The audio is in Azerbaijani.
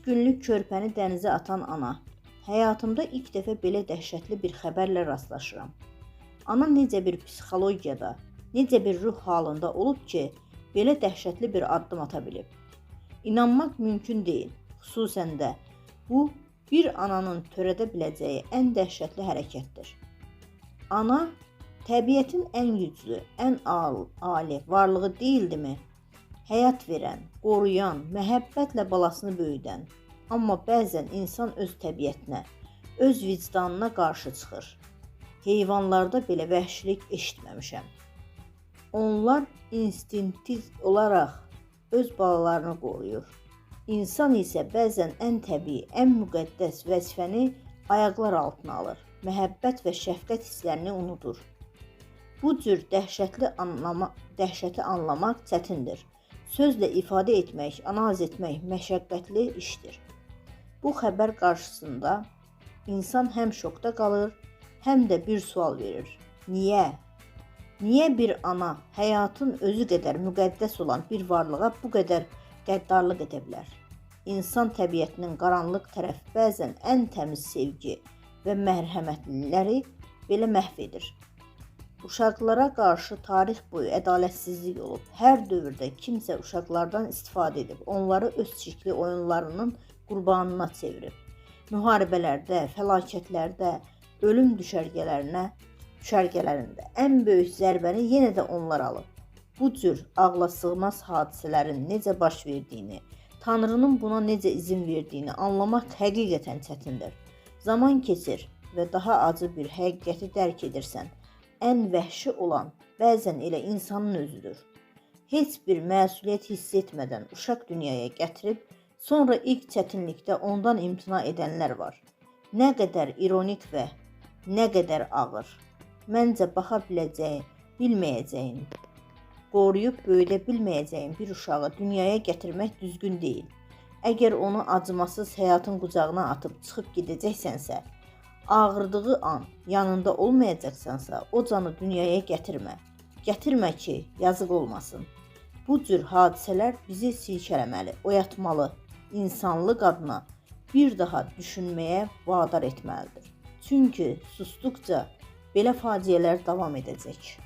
günlük körpəni dənizə atan ana. Həyatımda ilk dəfə belə dəhşətli bir xəbərlə rastlaşıram. Ana necə bir psixologiyada, necə bir ruh halında olub ki, belə dəhşətli bir addım ata bilib? İnanmaq mümkün deyil. Xüsusən də bu bir ananın törədə biləcəyi ən dəhşətli hərəkətdir. Ana təbiətin ən güclü, ən ali varlığı deyildimi? Həyat verən, qoruyan, məhəbbətlə balasını böyüdən. Amma bəzən insan öz təbiətinə, öz vicdanına qarşı çıxır. Heyvanlarda belə vəhşilik eşitməmişəm. Onlar instinktiv olaraq öz balalarını qoruyur. İnsan isə bəzən ən təbii, ən müqəddəs vəzifəni ayaqlar altına alır. Məhəbbət və şəfqət hisslərini unudur. Bu cür dəhşəti anlamaq çətindir. Sözlə ifadə etmək, analiz etmək məşəqqətli işdir. Bu xəbər qarşısında insan həm şokda qalır, həm də bir sual verir. Niyə? Niyə bir ana həyatın özü qədər müqəddəs olan bir varlığa bu qədər qəddarlıq edə bilər? İnsan təbiətinin qaranlıq tərəfi bəzən ən təmiz sevgi və mərhəmətliləri belə məhv edir. Uşaqlara qarşı tarix boyu ədalətsizlik olub. Hər dövrdə kimsə uşaqlardan istifadə edib, onları öz çirkli oyunlarının qurbanına çevirib. Müharibələrdə, fəlakətlərdə, ölüm düşərgələrində ən böyük zərbəni yenə də onlar alıb. Bu cür ağla sığmaz hadisələrin necə baş verdiyini, Tanrının buna necə izin verdiyini anlamaq həqiqətən çətindir. Zaman keçir və daha acı bir həqiqəti dərk edirsən. Ən vəhşi olan bəzən elə insanın özüdür. Heç bir məsuliyyət hiss etmədən uşaq dünyaya gətirib, sonra ilk çətinlikdə ondan imtina edənlər var. Nə qədər ironik və nə qədər ağır. Məncə baxa biləcəyin, bilməyəcəyin, qoruyub böyüdə bilməyəcəyin bir uşağı dünyaya gətirmək düzgün deyil. Əgər onu acımasız həyatın qucağına atıb çıxıb gedəcəksənsə, ağırdığı an yanında olmayacaqsansa, o canı dünyaya gətirmə. Gətirmə ki, yazıq olmasın. Bu cür hadisələr bizi silkələməli, oyatmalı, insanlıq adına bir daha düşünməyə vadar etməlidir. Çünki susduqca belə faciələr davam edəcək.